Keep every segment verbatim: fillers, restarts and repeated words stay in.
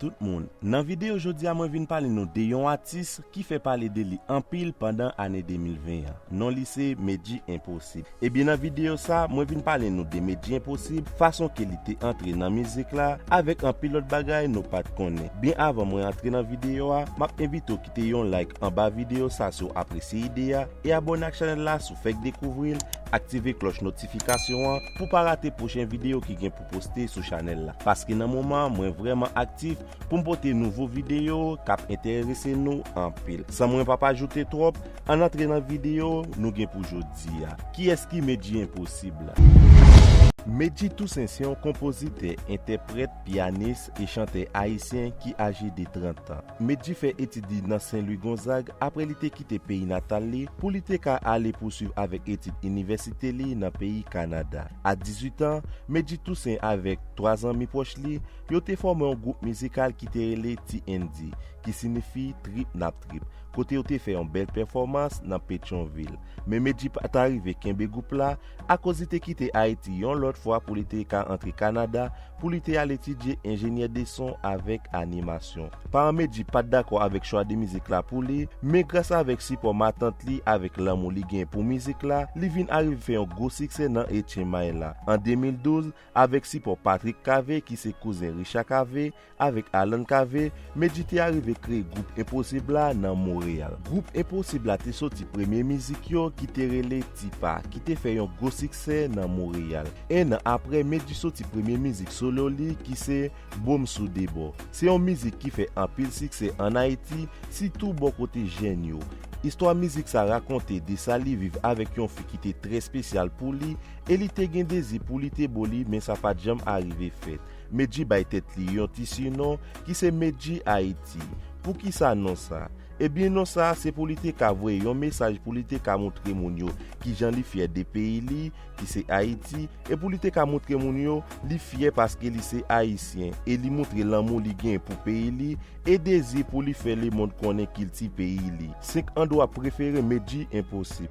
Tout moun, nan videyo jodi a mwen vin pale nou de yon atis ki fè pale de li anpil pandan ane de mil ven an. Non li se Medjy Enposib. Ebyen nan videyo sa, mwen vin pale nou de Medjy Enposib, fason ke li te antre nan mizik la, avèk anpil lòt bagay nou pa t konnen. Byen avan mwen antre nan videyo a, m ap envite w kite yon like anba videyo sa si w apresye ide a, e abòne ak chanèl la si w fèk dekouvri l, aktive klòch notifikasyon an pou pa rate pwochen videyo ki gen pou poste sou chanèl la. Paske nan moman an, mwen vrèman aktif pou m pote nouvo videyo k ap enterese nou anpil. San mwen p ap ajoute twòp, ann antre nan videyo nou gen pou jodi a. Kiyès ki Medjy Enposib la? Medjy Toussaint se yon konpozitè, entèprèt, pyanis e chantè ayisyen ki aje de trant an. Medjy fè etid li nan Sen Lwi Gonzag apre li te kite peyi natal li pou li te ka ale pouswiv avèk etid inivèsite li nan peyi Kanada. A dizuit an, Medjy Toussaint avèk twa zanmi pwòch li, yo te fòme yon gwoup mizikal ki te rele T N D, ki siyifi Trip N ap Trip, kote yo te fè yon bèl pèfòmans nan Petyonvil. Men Medjy pa ta rive kenbe gwoup la, akoz li te kite Ayiti yon lòt fwa pou li te ka antre Kanada, pou li te al etidye enjenyè de son avèk animasyon. Paran Medjy pa t dakò avèk chwa de mizik la pou li, men gras avèk sipò matant li avèk lanmou li gen pou mizik la, li vin arive fè yon gwo siksè nan H M I la. An de mil douz, avèk sipò Patrick Cavé ki se kouzen Richard Cavé, avèk Alan Cavé, Medjy te arive kreye gwoup Enposib la nan Monreyal. Gwoup Enposib la te soti premye mizik yo ki te rele Tipa, ki te fè yon gwo siksè nan Monreyal. En an apre, Medjy soti premye mizik solo li ki se Boom Sou De Bò. Se yon mizik ki fè anpil siksè ann Ayiti, sitou bò kote jèn yo. Istwa mizik sa rakonte de sa li viv avèk yon fi ki te trè espesyal pou li, e li te gen dezi pou li te bo li, men sa pa t janm arive fèt. Medjy bay tèt li yon ti sinon ki se Medjy Ayiti. Poukisa non sa? Ebyen non sa se pou li te ka voye yon mesaj pou li te ka montre moun yo kijan li fyè de peyi li, ki se Ayiti, e pou li te ka montre moun yo li fyè paske li se Ayisyen, e li montre lanmou li gen pou peyi li, e dezi pou li fè lemonn konnen kilti peyi li. Senk andwa prefere Medjy Enposib.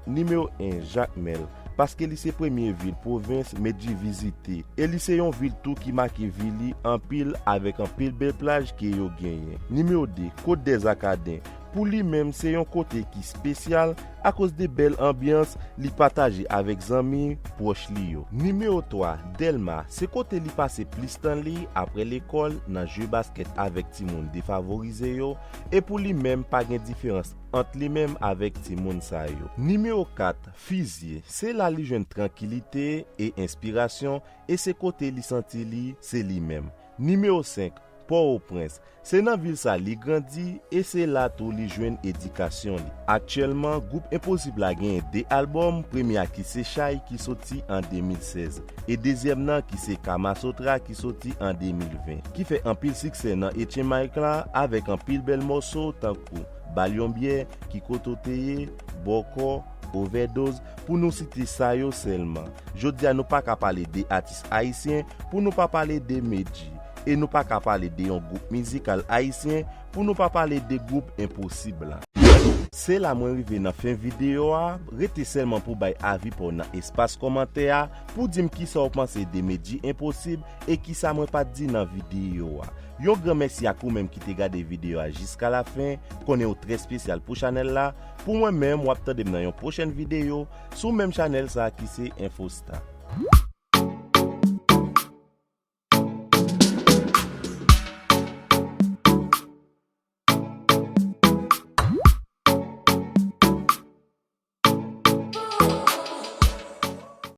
Nimewo en, Jakmèl, paske li se premye vil pwovens Medjy vizite, e li se yon vil tou ki make vi li anpil avèk anpil bèl plaj ke yo genyen. Nimewo de, Côte des Arcadins, pou li menm se yon kote ki espesyal akoz de bèl anbyans li pataje avèk zanmi pwòch li yo. Nimewo twa, Dèlma, se kote li pase plis tan li apre lekòl nan jwe baskèt avèk timoun defavorize yo, e pou li menm pa gen diferans ant li menm avèk timoun sa yo. Nimewo kat, Fizye, se la li jwenn trankilite e enspirasyon, e se kote li santi li se li menm. Nimewo senk, Pòtoprens, se nan vil sa li grandi e se la tou li jwenn edikasyon li. Aktyèlman, gwoup Enposib la genyen de albòm, premye a ki se Chay ki soti an de mil sèz, e dezyèm nan ki se Kama Sutra ki soti an de mil ven, ki fè anpil siksè nan H M I la avèk anpil bèl mòso tankou Ba l yon byè, Ki kote w te ye, Bòkò, Ovèdoz, pou nou site sa yo sèlman. Jodi a nou pa ka pale de atis ayisyen pou nou pa pale de Medjy, e nou pa ka pale de yon gwoup mizikal ayisyen pou nou pa pale de gwoup Enposib la. Se la mwen rive nan fen videyo a, rete sèlman pou bay avi pa w nan espas kòmantè a, pou di m kisa w panse de Medjy Enposib e kisa mwen pa t di nan videyo a. Yon gran mèsi ak ou menm ki te gade videyo a jiska lafen, konnen w trè espesyal pou chanèl la. Pou mwen menm, w ap tande m nan yon pwochèn videyo sou menm chanèl sa ki se Infostar.